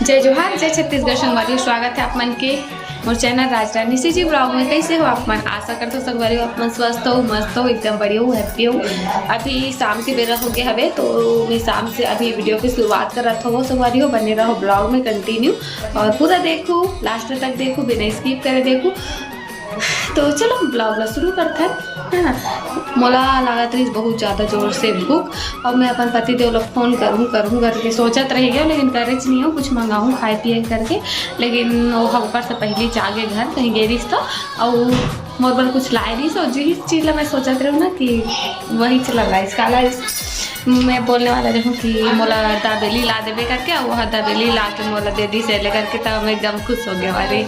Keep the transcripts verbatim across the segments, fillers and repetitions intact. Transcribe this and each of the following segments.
जय जोहार, जय छत्तीसगढ़ संगवारी हो, स्वागत है आप मन के मोर चैनल राजरानी सीजी ब्लॉग में। कैसे हो आप मन? आशा करत हो संगवारी हो आप मन स्वस्थ हो, मस्त हो, एकदम बढ़िया हो, हैप्पी हो। अभी शाम के बेरा हो गया हवे, तो मैं शाम से अभी वीडियो की शुरुआत करत हो संगवारी हो। बने रहो ब्लॉग में कंटिन्यू और पूरा देखो, लास्ट तक देखो, बिना स्किप करे देखो। तो चलो ब्लॉग ला शुरू करथन, है ना। मोला लागत रहिस बहुत ज़्यादा जोर से भूख, और मैं अपन पति देव ला फोन करूँ करूँ करके सोचत रह गया, लेकिन करेच नहीं हो, कुछ मंगाऊँ खाए पिए करके। लेकिन वो ह ऊपर से पहली जागे घर कहीं गे रहिस तो, और मोर बर कुछ लाए रहिस, और जिस चीज़ ला मैं सोचत रहूँ ना कि वही चला लाइस, का लाइस। मैं बोलने वाला रहूँ कि मोला दाबेली ला देबे करके, और वह दाबेली ला के मोला दे दिस, ले करके तब मैं एकदम खुश हो गया। अरे,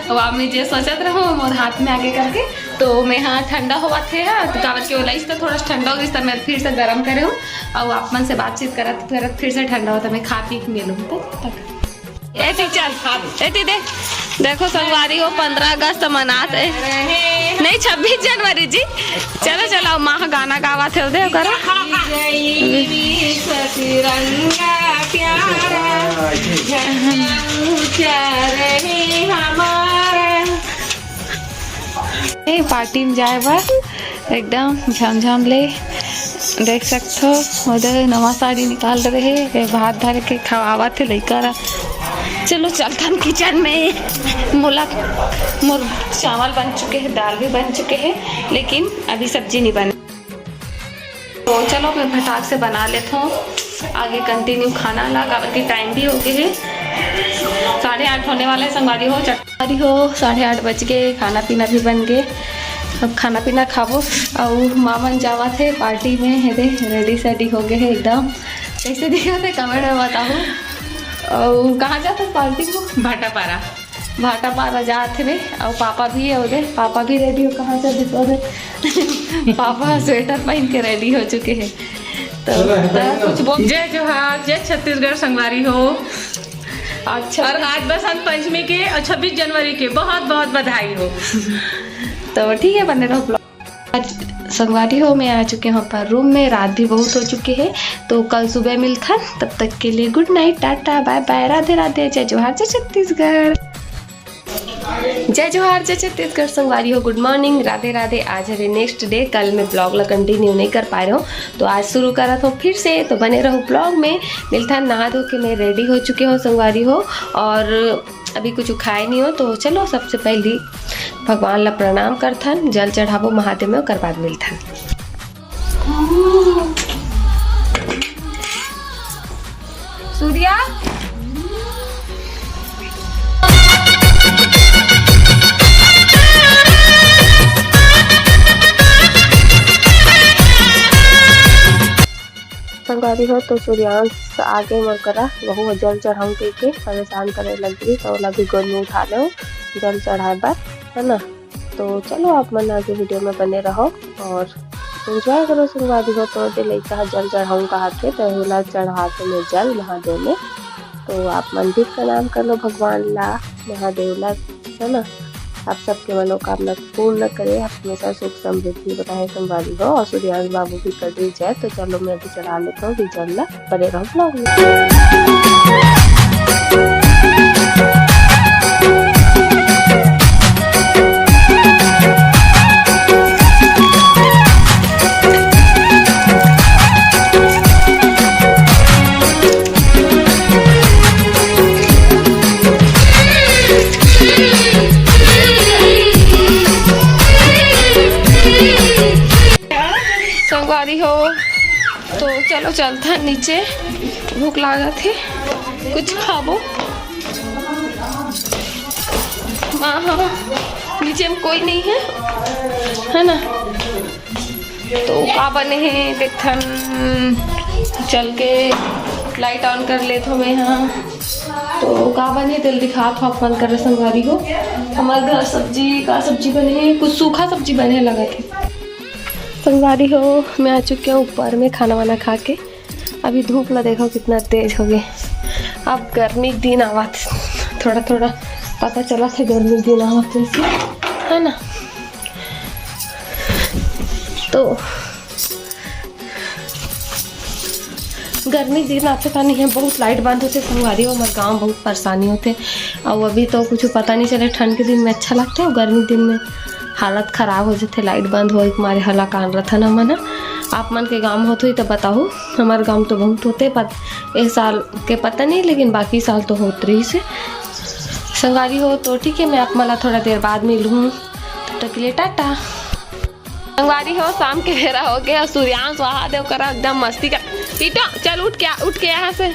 अब मैं जे सोचत रहूँ मोर हाथ में आगे करके, तो मैं हाँ ठंडा होवत हे, हाँ, तो काबर के वो लाइस तो थोड़ा ठंडा हो गइस, तो मैं फिर से गरम करे हूँ, और आप मन से बातचीत करत करत फिर से ठंडा होता, मैं खा पी के मिलूँ तब तक। एती चल, एती दे, देखो संगवारी हो, पंद्रह अगस्त मनात है, नहीं, छब्बीस जनवरी जी। चलो चलो, माँ गाना गावत हे, दे करो। तिरंगा प्यारा, झंडा ऊंचा रहे हमारा। ए, पार्टी में जाए बर एकदम झमझम ले देख सकथो। ओदे नवा साड़ी निकाल रहे हे, ए, भात धर के खवावत हे लइका ला। चलो चलथन किचन में। मोला, मोर चावल बन चुके हे, दाल भी बन चुके हे, लेकिन अभी सब्जी नहीं बने। तो चलो मैं फटाक से बना लेत हूँ आगे कंटिन्यू खाना ला, काबर के टाइम भी हो गए हे, साढ़े आठ होने वाला है संगवारी हो। संगवारी हो, साढ़े आठ बज गए, खाना पीना भी बन गए। अब खाना पीना खाबो। और मामन जावत हे पार्टी में, हे दे रेडी सेडी हो गए हे एकदम। कैसे दिखत हे कमेंट में बताओ। और कहाँ जात हे पार्टी में? भाटापारा। भाटापारा जात हे बे। और पापा भी हे, ओदे पापा भी रेडी हो, कहाँ से दिखो दे। पापा स्वेटर पहन के रेडी हो चुके हैं। तो चलो, है त पहन लो। कुछ बोल। जय जोहार, जय छत्तीसगढ़ संगवारी हो। अच्छा। और आज बसंत पंचमी के और छब्बीस जनवरी के बहुत बहुत बधाई हो। तो ठीक है, बने रहो ब्लॉग। आज संगवारी हो, मैं आ चुके हूँ अपन रूम में। रात भी बहुत हो चुके हैं, तो कल सुबह मिलथन। तब तक के लिए गुड नाइट, टाटा, बाय बाय, राधे राधे, जय जोहार, जय छत्तीसगढ़। जय जोहार, जय छत्तीसगढ़ संगवारी हो, गुड मॉर्निंग, राधे राधे। आज हरे नेक्स्ट डे, कल मैं ब्लॉग ला कंटिन्यू नहीं कर पाए रहूँ, तो आज शुरू करत हूँ फिर से, तो बने रहो ब्लॉग में। मिलथन, नहा धो के मैं रेडी हो चुके हूँ संगवारी हो, और अभी कुछ खाए नहीं हो, तो चलो सबसे पहली भगवान ला प्रणाम करथन, जल चढ़ाबो महादेव में, ओकर बाद मिलथन। सूर्या। संगवारी हो, तो सूर्यांश आगे मोर करा, वहू ह जल चढ़ाऊं कहिके परेशान करे लग गई, तो ओला भी गोद में उठा ले जल चढ़ाए बर, है ना। तो चलो आप मन आगे वीडियो में बने रहो और एंजॉय करो संगवारी हो। तो दे लइका ह जल चढ़ाऊं कहा थे, तो ओला चढ़ा के मैं जल महादेव में। तो आप मन भी प्रणाम कर लो भगवान ला, महादेव ला, है ना। आप सबके मनोकामना पूर्ण करे, आप हमेशा सुख समृद्धि बनाए संगवारी हो। और सूर्यांश बाबू भी कर दी जय। तो चलो मैं अभी चढ़ा लेता हूँ जल ला, बने रहो ब्लॉग में। संगवारी हो, तो चलो चलथन नीचे, भूख लागत हे, कुछ खाबो। हाँ, हाँ, नीचे में कोई नहीं है, है ना? तो का बने हे देखथन, चल के लाइट ऑन कर लेत हो मैं। हाँ, तो का बने तेल दिखात हो अपन कर संगवारी हो। हमारे घर सब्जी, का सब्जी बने हे, कुछ सूखा सब्जी बने लगत हे। संगवारी हो, मैं आ चुकी हूँ ऊपर में खाना वाना खा के। अभी धूप ला देखो कितना तेज हो गए। अब गर्मी के दिन आवत, थोड़ा थोड़ा पता चलत हे गर्मी के दिन आवत हे, है ना। तो गर्मी दिन आथे त नहीं है, बहुत लाइट बंद होथे संगवारी हो, हमर गाँव बहुत परेशानी होथे। अउ अभी तो कुछ पता नहीं चले, ठंड के दिन में अच्छा लगथे, अउ गर्मी दिन में हालत खराब हो जाथे, लाइट बंद होए के मारे हला कान रथन हमन ह। आप मन के गाँव में होत होही त बताहू, हमर गाँव तो बहुत होथे, पर ए साल के पता नहीं, लेकिन बाकी साल तो होत रहिस हे। संगवारी हो तो ठीक है, मैं आप मन ला थोड़ा देर बाद मिलहूँ, तब तक के लिए टाटा। संगवारी हो, शाम के बेरा हो गया, सूर्यांश वहा देव करा एकदम मस्ती कर। पीटो, चल उठ के आ, उठ के यहाँ से,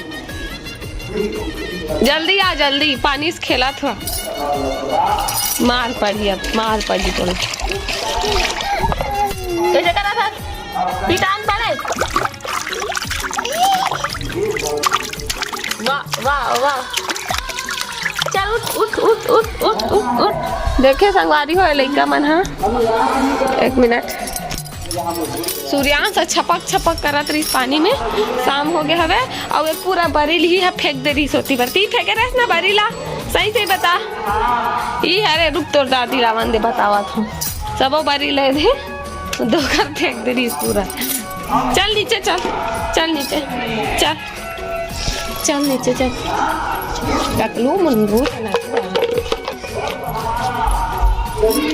जल्दी आ, जल्दी, पानी से खेलत हो। मार पड़ी अब, मार पड़ी तो। कैसे करा था? पिटान पड़े। वाह, वाह, वाह। चल उठ, उठ, उठ। देखे संगवारी हो, लइका मन ह। एक मिनट। सूर्यांश ह छपक छपक करत रहिस पानी में। शाम हो गए हवे, अउ ये पूरा बरी ल इही ह फेंक दे रहिस ओती बर। ती फेंके रहिस ना बरी ला, सही सही बता। ई हरे, रुक, तोर दादी लावन दे, बतावत हूँ। सबो बरी ले दे, दोकर फेंक दे रहिस पूरा। चल नीचे चल, चल नीचे चल, चल नीचे चल। टकलू मुनरू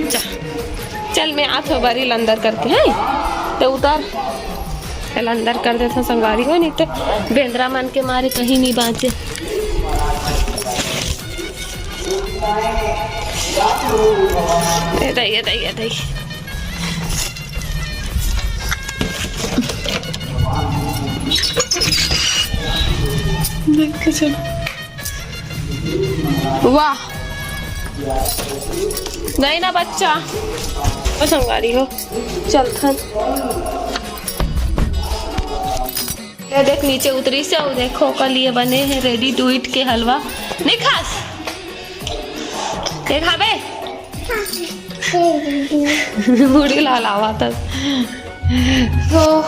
चल, चल, मैं आत हो बरी ल अंदर करके, हैं? तो उतर, चल अंदर कर देथों संगवारी हो, नहीं तो बेंदरा मन के मारे कहीं नहीं बाँचे। ए दाई, ए दाई, ए दाई। देख के चल। वाह, नहीं ना बच्चा, ओ संगवारी हो, चलथन। ये देख, नीचे उतरिस हे, अउ देखो, ओकर लिए बने हे ready to eat के हलवा। नहीं खास? ये खाबे? बूढ़ी ला लावा था। तो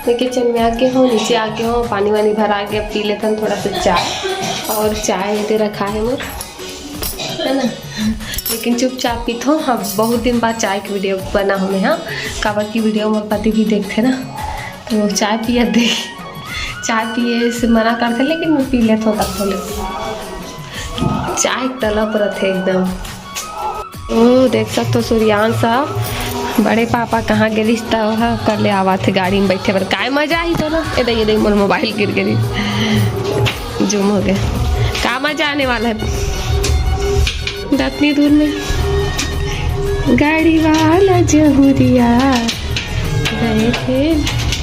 ये kitchen में आके हो, नीचे आके हो, पानी वानी भरा के पी लेथन थोड़ा सा चाय, अउ चाय इधर रखा है मोर, है ना, लेकिन चुपचाप पीथों। हाँ, बहुत दिन बाद चाय के video बना हूँ मैं, हाँ, काबर की video मोर पति भी देखथे ना, तो चाय पियत दे, चाय पिए से मना करथे, लेकिन मैं पी लेथों तब बोले। चाय के तलब रथे एकदम। ओ, देख सकथो सूर्यांश ह बड़े पापा कहाँ गे रिहिस त ओह कर ले आवत हे गाड़ी में बैठे बर। काय मजा आही तो ना। ए दे, ए दे, मोर mobile गिर गे रिहिस। Zoom हो गया। का मजा आने वाला है दतनी दूर में? गाड़ी वाला जहुरिया गए थे।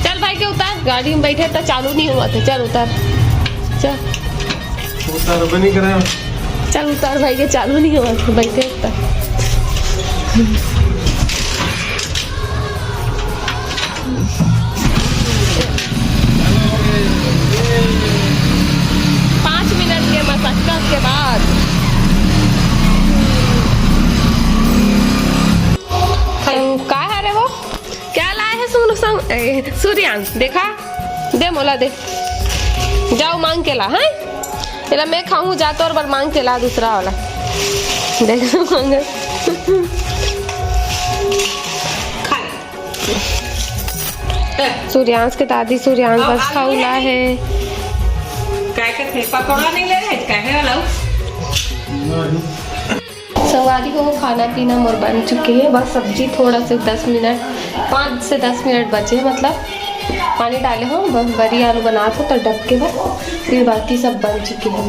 चल भाई के उतार, गाड़ी में बैठे त चालू नहीं हुआ थे। चल उतार, चल। उतार बनी करे। चल उतार भाई के, चालू नहीं हुआ थे, बैठे उतार। पाँच मिनट के मशक्कत के बाद। का है रे वो? क्या लाए है सुन संग, ए, सूर्यांश, देखा? दे मोला दे। जाओ मांग के ला, हैं? तेरा मैं खाऊं, जा तोर बर मांग के ला दूसरा वाला। देख मांग। खा ले। सूर्यांश के दादी सूर्यांश बस खाऊ ला है। काय के थे? पकौड़ा नहीं ले रहे? काहे वाला? संगवारी हो, खाना पीना मोर बन चुके हे। बस सब्जी थोड़ा से दस मिनट, पाँच से दस मिनट बचे हे, मतलब पानी डाले हो, बस बरी आलू बनात हो तो डबके बर, फिर बाकी सब बन चुके हे। तो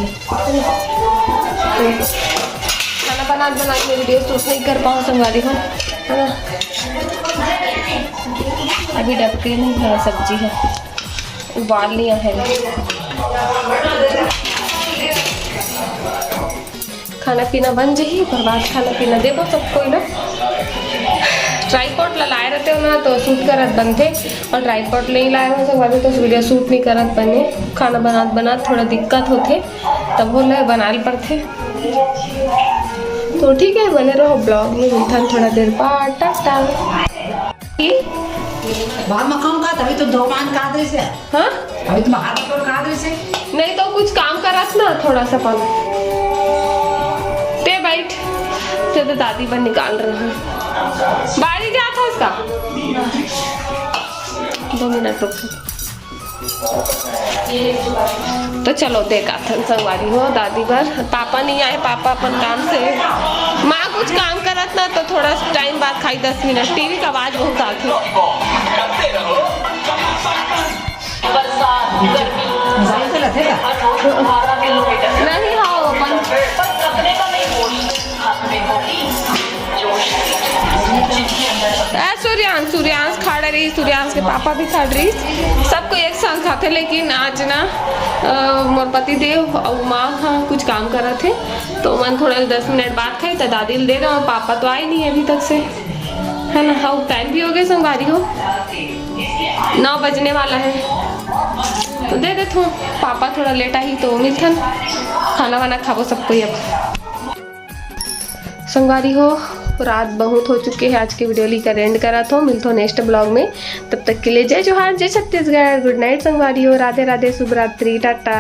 खाना बनात बनात मैं video shoot नहीं कर पाऊँ संगवारी हो, है ना। अभी डबके नहीं है, सब्जी है, उबाल लिया है। खाना पीना बन जही, ओकर बाद खाना पीना देबो सब कोई ला। Tripod ला लाए रहते हो ना तो shoot करत बनथे, और tripod नहीं लाए हो तो video shoot नहीं करत बने। खाना बनात बनात थोड़ा दिक्कत होथे, तब वो ले बनाए ल पड़थे। तो ठीक है, बने रहो vlog में, मिलथन थोड़ा देर बाद, टाटा। भात मखाऊं का, तभी तो दो मान का दे से। हाँ? अभी तो बाहर तो का दे से। नहीं तो कुछ काम करत ना थोड़ा सा अपन। ते बैठ, ते तो दादी पर निकाल रहा है। बाहरी जात है इसका। दो मिनट रुक। तो चलो देख आथन संगवारी हो दादी बर। पापा नहीं आए, पापा अपन काम से, माँ कुछ काम करत ना, तो थोड़ा टाइम बाद खाई, दस मिनट। टीवी का आवाज बहुत आथे। नहीं, हाँ, अपन सूर्यांश, सूर्यांश खड़ा रही, सूर्यांश के पापा भी खड़ा रही, सबको एक साथ खाथे। लेकिन आज ना मोर पति देव और माँ हाँ कुछ काम करत हे, तो मन थोड़ा दस मिनट बाद खाई, तो दादी ल दे दो। पापा तो आए नहीं अभी तक से, है ना? हाँ, टाइम भी हो गया संगवारी हो, नौ बजने वाला है, तो दे देथो। पापा थोड़ा लेट आही तो मिलथन, खाना वाना खाबो सब कोई। अब संगवारी हो, रात बहुत हो चुके है, आज के वीडियो ली कर एंड करा थो। मिलथो नेक्स्ट ब्लॉग में, तब तक के लिए जय जोहार, जय छत्तीसगढ़, गुड नाइट संगवारी हो, राधे राधे, शुभ रात्रि, टाटा।